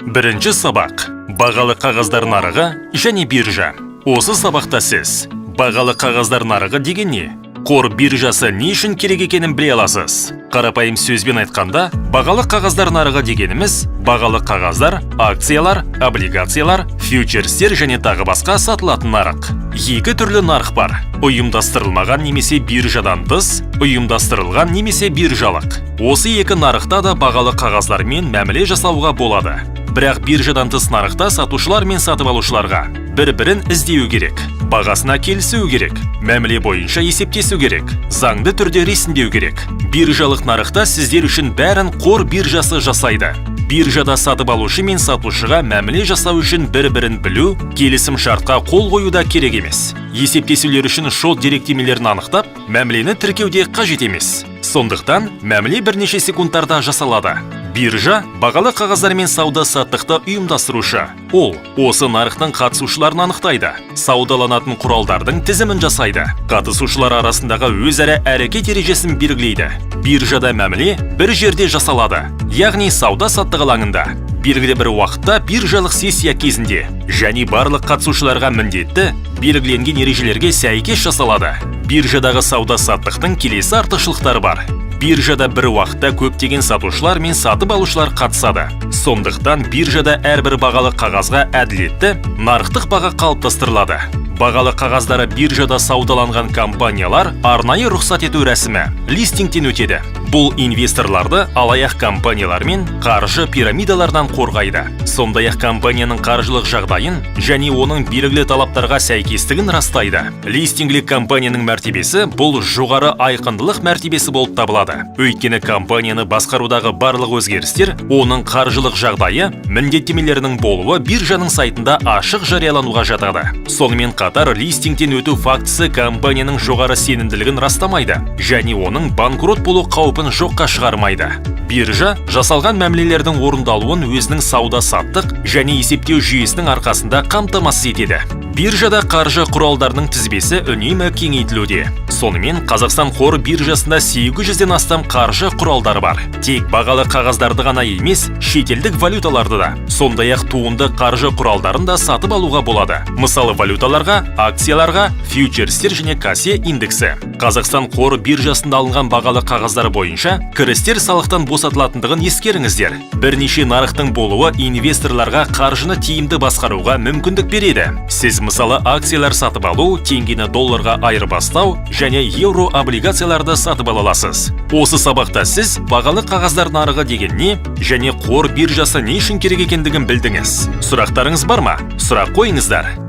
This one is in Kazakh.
Бірінші сабақ: бағалы қағаздар нарығы және биржа. Осы сабақта сіз бағалы қағаздар нарығы деген не, қор биржасы не үшін керек екенін біле аласыз. Қарапайым сөзбен айтқанда, бағалы қағаздар нарығы дегеніміз – бағалы қағаздар, акциялар, облигациялар, фьючерстер және тағы басқа сатылатын нарық. Екі түрлі нарық бар: ұйымдастырылмаған немесе биржадан тыс, ұйымдастырылған немесе биржалық. Осы екі нарықта да бағалы қағаздармен мәміле жасауға болады. Бірақ биржадан тыс нарықта сатушылар мен сатып алушыларға бір-бірін іздеу керек, бағасына келісу керек, мәміле бойынша есептесу керек, заңды түрде ресімдеу керек. Биржалық нарықта сіздер үшін бәрін қор биржасы жасайды. Биржада сатып алушы мен сатушыға мәміле жасау үшін бір-бірін білу, келісім шартқа қол қою да керек емес. Есептесулер үшін шот деректемелерін анықтап, мәмілені тіркеу де қажет емес. Сондықтан мәміле бірнеше секундтарда жасалады. Биржа – бағалы қағаздармен сауда саттықты ұйымдастырушы. Ол осы нарықтың қатысушыларын анықтайды, саудаланатын құралдардың тізімін жасайды, қатысушылар арасындағы өзара әрекет ережесін белгілейді. Биржада мәміле бір жерде жасалады, яғни сауда саттық алаңында, белгілі бір уақытта, биржалық сессия кезінде және барлық қатысушыларға міндетті, белгіленген ережелерге сәйкес жасалады. Биржадағы сауда саттықтың келесі артықшылықтары бар. Биржада бір уақытта көптеген сатушылар мен сатып алушылар қатысады. Сондықтан биржада әрбір бағалы қағазға әділетті нарықтық баға қалыптастырылады. Бағалы қағаздары биржада саудаланған компаниялар арнайы рұқсат ету рәсімі, листингтен өтеді. Бұл инвесторларды алаяқ компаниялар мен қаржы пирамидаларынан қорғайды. Сондай ақ компанияның қаржылық жағдайын және оның белгілі талаптарға сәйкестігін растайды. Листингілік компанияның мәртебесі – бұл жоғары айқындылық мәртебесі болып табылады. Өйткені компанияны басқарудағы барлық өзгерістер, оның қаржылық жағдайы, міндеттемелерінің болуы биржаның сайтында ашық жариялануға жатады. Сонымен қатар листингтен өту фактісі компанияның жоғары сенімділігін растамайды және оның банкрот болу қаупін жоққа шығармайды. Биржа жасалған мәмілелердің орындалуын өзінің сауда-саттық және есептеу жүйесінің арқасында қамтамасыз етеді. Биржада қаржы құралдарының тізбесі үнемі кеңейтілуде. Сонымен, Қазақстан қор биржасында 800-ден астам қаржы құралдары бар. Тек бағалы қағаздарды ғана емес, шетелдік валюталарды да, сондай-ақ туынды қаржы құралдарын да сатып алуға болады. Мысалы, валюталарға, акцияларға, фьючерстер және KASE индексі. Қазақстан қор биржасында алынған бағалы қағаздар бойынша кірістер салықтан босатылатындығын ескеріңіздер. Бірнеше нарықтың болуы инвесторларға қаржыны тиімді басқаруға мүмкіндік береді. Сіз, мысалы, акциялар сатып алу, теңгені долларға айырбастау және еуро облигацияларды сатып ала аласыз. Осы сабақта сіз бағалы қағаздар нарығы деген не және қор биржасы не үшін керек екендігін білдіңіз. Сұрақтарыңыз бар ма? Сұрақ қойыңыздар.